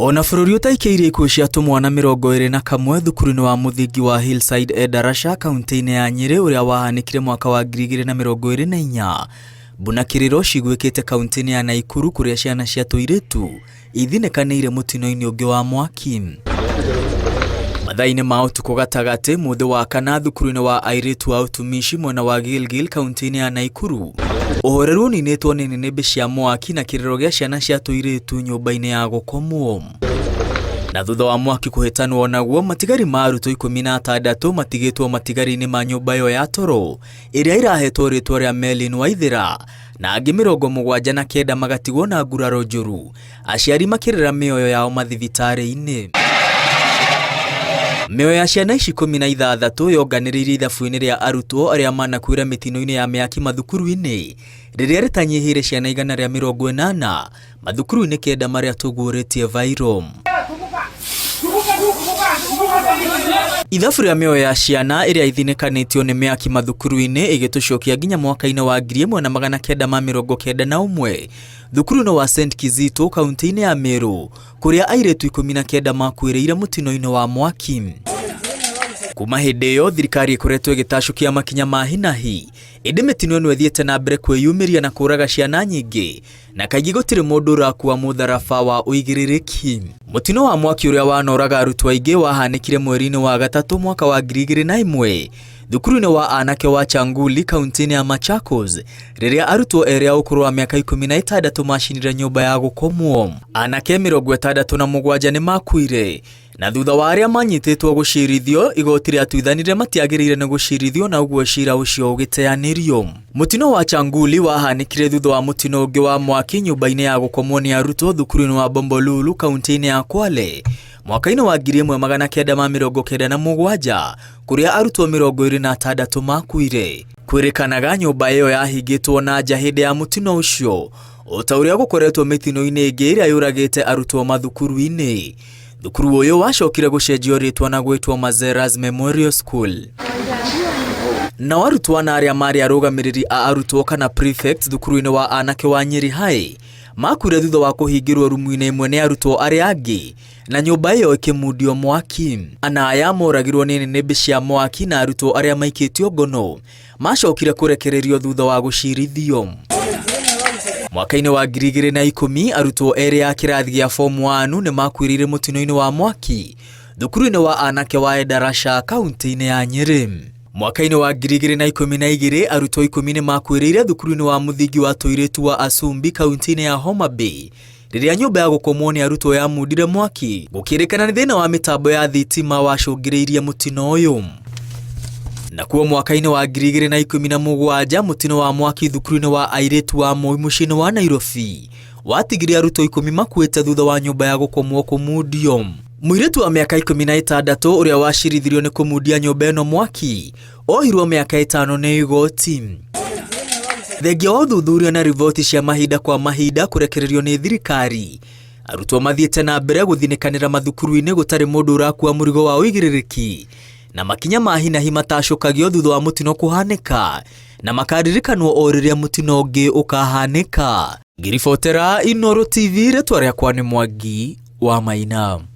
Ona bũrũri ũtaikĩirie ikuũ cia tũmwana 21 thukuru-inĩ wa mũthingi wa Hillside Endarasha kaunti-inĩ ya Nyĩrĩ ũrĩa wahanĩkire mwaka wa 2024. Mbuna kĩrĩro ciguĩkĩte kaunti-inĩ ya Naikuru kũrĩa ciana cia tũirĩtu ithinĩkanĩire mũtino-inĩ ũngĩ wa mwaki. Mathaa-inĩ ma ũtukũ gatagatĩ mũthĩ wa kana thukuru-inĩ wa airĩtu wa ũtumishi mwena wa Gilgil kaunti-inĩ ya Naikuru ũhoreru ũninĩtwo nĩ nĩnĩmbĩ cia mwaki na kĩrĩro gĩa ciana cia tũirĩtu nyũmba-inĩ ya gũkomwo. Na thutha wa mwaki kũhĩtanwo naguo matigari ma arutwo 16 matigĩtwo matigari-inĩ ma nyũmba ĩyo ya toro ĩrĩa ĩrahetwo rĩtwa rĩa Melin Waithĩra na angĩ 79 magatigwo na nguraro njũru aciari makĩrĩra mĩoyo yao mathibitarĩ-inĩ. Mĩoyo ya ciana ici 16 yonganĩrĩirie ithabu-inĩ rĩa arutwo arĩa manakuĩra mĩtino-inĩ ya mĩaki mathukuru-inĩ rĩrĩa rĩtanyihĩire ciana 180 mathukuru-inĩ 9 marĩa tũguũrĩtie vairo. Ithabu rĩa mĩoyo ya ciana ĩrĩa ithinĩkanĩtio nĩ mĩaki mathukuru-inĩ ĩgĩtũcokia nginya mwaka-inĩ wa 1991 thukuru-inĩ wa St Kizito kaunti-inĩ ya Meru kũrĩa airĩtu 19 makuĩrĩire mũtino-inĩ wa mwaki. Kuma hĩndĩ ĩyo thirikari ĩkoretwo ĩgĩtacũkia makinya ma hinahi ĩndĩ mĩtino ĩno ĩthiĩte na mbere kwĩyumĩria na kũraga ciana nyingĩ na kaingĩ gũtirĩ mũndũ ũrakua mũtharaba wa ũigĩrĩrĩki. Mũtino wa mwaki ũrĩa wanoraga arutwo aingĩ wahanĩkire mweri-inĩ wa gatatũ mwaka wa 2001 thukuru-inĩ wa anake wa Changuli kaunti-inĩ ya Machakos rĩrĩa arutwo erĩ a ũkũrũ wa mĩaka 16 macinire nyũmba ya gũkomwo. Anake 67 nĩ makuire na thutha wa arĩa manyitĩtwo gũcirithio igoti rĩatuithanire matiagĩrĩire nĩ gũcirithio na ũguo cira ũcio ũgĩteanĩrio. Mũtino wa Changuli wahanĩkire thutha wa mũtino ũngĩ wa mwaki nyũmba-inĩ ya gũkomwo nĩ arutwo thukuru-inĩ wa Bombolulu kaunti-inĩ ya Kwale mwaka-inĩ wa 1997 kũrĩa arutwo 26 makuire. Kwĩrĩkanaga nyũmba ĩyo yahingĩtwo na nja hĩndĩ ya mũtino ũcio o ta ũrĩa gũkoretwo mĩtino-inĩ ĩngĩ ĩrĩa yũragĩte arutwo mathukuru-inĩ. Thukuru ũyũ wacokire gũcenjio rĩtwa na gwĩtwo Mazeras Memorial School. Nao arutwo ana arĩa marĩ arũgamĩrĩri a arutwo kana prefects thukuru-inĩ wa anake wa Nyeri High makuire thutha wa kũhingĩrwo rumu-inĩ ĩmwe nĩ arutwo arĩa angĩ na nyũmba ĩyo ĩkĩmundio mwaki. Ana aya moragirwo nĩ nĩnĩmbĩ cia mwaki na arutwo arĩa maikĩtio ngono macokire kũrekererio thutha wa gũcirithio. Mwaka-inĩ wa 2010 arutwo erĩ a kĩrathi gĩa form 1 nĩ makuĩrĩire mũtino-inĩ wa mwaki thukuru-inĩ wa anake wa Endarasha kaunti-inĩ ya Nyĩrĩ. Mwaka-inĩ wa 2012 arutwo 10 nĩ makuĩrĩire thukuru-inĩ wa mũthingi wa tũirĩtu wa Asumbi kaunti-inĩ ya Homa Bay rĩrĩa nyũmba ya gũkomwo nĩ arutwo yamundire mwaki gũkĩrĩkana nĩ thĩna wa mĩtambo ya thitima wacũngĩrĩirie mũtino ũyũ. Nakuo mwaka-inĩ wa 2017 mũtino wa mwaki thukuru-inĩ wa airĩtu wa Moi mũciĩ-inĩ wa Nairobi watigire arutwo 10 makuĩte thutha wa nyũmba ya gũkomwo kũmundio. Mũirĩtu wa mĩaka 16 ũrĩa wacirithirio nĩ kũmundia nyũmba ĩno mwaki ohirwo mĩaka 5 nĩ igoti. Thengia wa ũthuthuria na riboti cia mahinda kwa mahinda kũrekererio nĩ thirikari, arutwo mathiĩte na mbere gũthinĩkanĩra mathukuru-inĩ gũtarĩ mũndũ ũrakua mũrigo wa ũigĩrĩrĩki na makinya ma hinahi matacũkagio thutha wa mũtino kũhanĩka na makaririkanwo o rĩrĩa mũtino ũngĩ ũkahanĩka. Ngĩribotera Inooro TV rĩtwa rĩakwa nĩ Mwangi wa Maina.